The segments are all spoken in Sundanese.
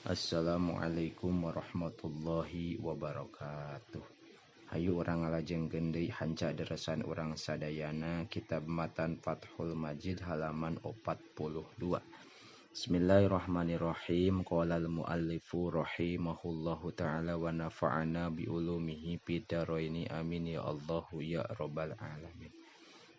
Assalamualaikum warahmatullahi wabarakatuh. Hayu urang ngalajengkeun deui hanca deresan urang sadayana kitab Matan Fathul Majid halaman 42. Bismillahirrahmanirrahim. Qala al-muallifu rahimahullahu taala wa nafa'ana bi ulumihi fid dharaini, amin ya Allahu ya rabbal alamin.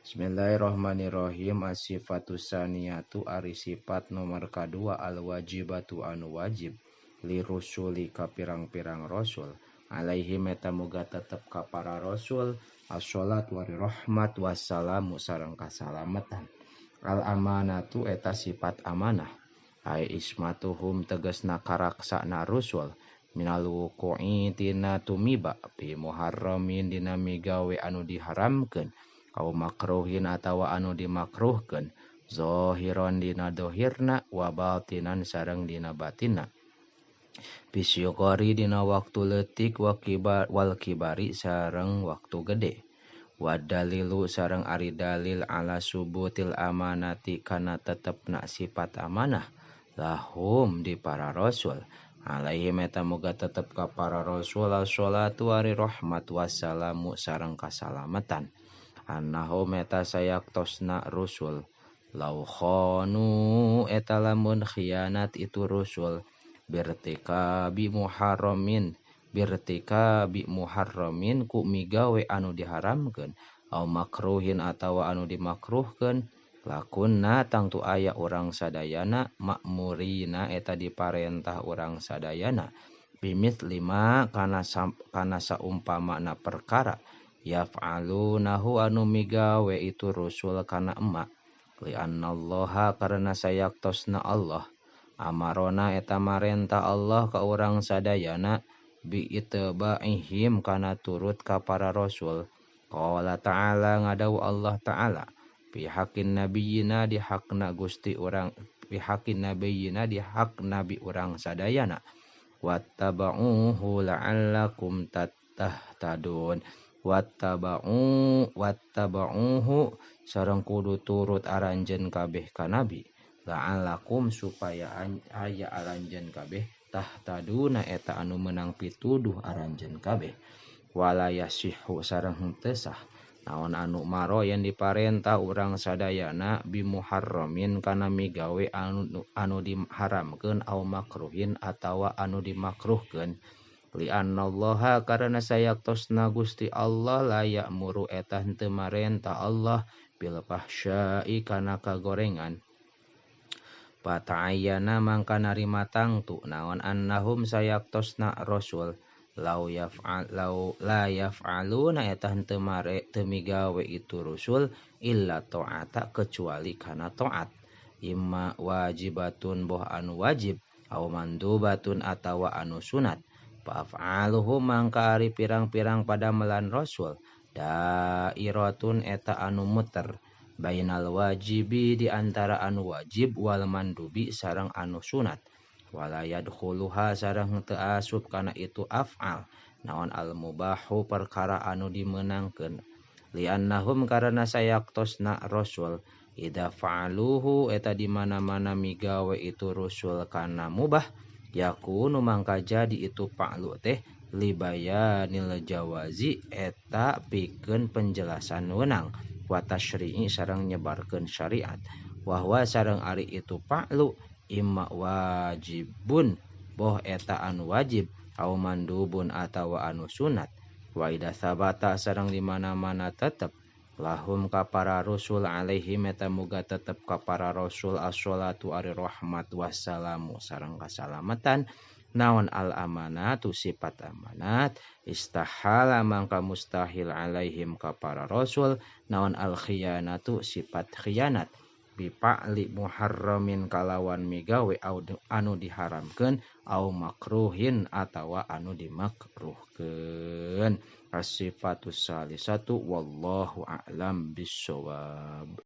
Bismillahirrahmanirrahim. As-sifatu saniyatu ari sifat nomor kadua al-wajibatu anu wajib lirusuli ka pirang-pirang rasul alaihi eta muga tetep ka para rasul as-salat wa rahmat wassalamu sareng kasalamatan. Al amanatu eta sifat amanah ai ismatuhum tegasna karaksana rusul minal wuqu'i tina tumiba bi muharramin dina migawe anu diharamkeun au makruhin atawa anu dimakruhkeun zahiran dina dohirna wa batinan sareng dina batinna bisyukori dina waktu leutik wa kibar wal kibari sareng waktu gede wa dalilu sareng ari dalil ala subutil amanati kana tetepna sifat amanah lahum di para rasul alaihi eta muga tetep ka para rasul salatu ari rahmat wassalamu sareng kasalamatan annahum eta sayaktosna rusul lau khanu eta lamun khianat itu rusul birtika bi muharramin ku migawe anu diharamkeun au makruhin atawa anu dimakruhkeun lakunna tangtu aya urang sadayana makmurina eta diparentah urang sadayana bimit lima kana saumpamana perkara yaf'alunahu anu migawe itu rusul kana emak li'annallaha karena sayaktosna Allah amarona eta marentah Allah ka urang sadayana bi'itba'ihim kana turut ka para rasul. Qala ta'ala ngadawu Allah ta'ala bihakin nabiyina di hakna Gusti urang bihakin nabiyina di hak nabi urang sadayana wattaba'uhu la'allakum tahtadun wattaba'uhu sareng kudu turut aranjeun kabeh ka nabi la'allakum supaya aya aranjeun kabeh tahtaduna eta anu meunang pituduh aranjeun kabeh wala yasihu sareng henteu sah naon anu maro yang diparentah urang sadayana bimuharramin kana migawe anu diharamkeun au makruhin atawa anu dimakruhkeun li'annallaha karena sayaktosna Gusti Allah la ya'muru eta henteu marentah Allah bil fahsya'i kana kagorengan pata'ayyana mangka narima tangtu naon annahum sayaktosna rasul lau yaf'al lau la yaf'aluna eta henteu mare teu migawe itu rusul illa ta'ata kecuali kana taat imma wajibatun boh anu wajib au mandubatun atawa anu sunat fa'aluhu mangka ari pirang-pirang padamelan rasul dairatun eta anu muter bainal wajibi di antara anu wajib wal mandubi sareng anu sunat wala yadkhuluha sareng teu asup kana itu af'al naon al mubahu perkara anu dimeunangkeun li'annahum karena sayaktosna rasul idza fa'aluhu eta di mana-mana migawe itu rasul kana mubah yakunu mangka jadi itu fa'lu teh libayanil jawazi eta pikeun penjelasan weunang wa tasyri'i sareng nyebarkeun syariat wa huwa sareng ari itu fa'lu imma wajibun boh eta anu wajib au mandubun atawa anu sunat wa idza sabata sareng di mana-mana tetep lahum ka para rasul alaihi eta muga tetep ka para rasul as-salatu ari rahmat wassalamu sareng kasalamatan naon al amanatu sifat amanat istahala mangka mustahil alaihim ka para rasul naon al khiyanatu sifat khianat bipa'li muharramin kalawan migawe anu diharamkeun au makruhin atawa anu dimakruhkeun. As-sifatus salisatu wallahu a'lam bissawab.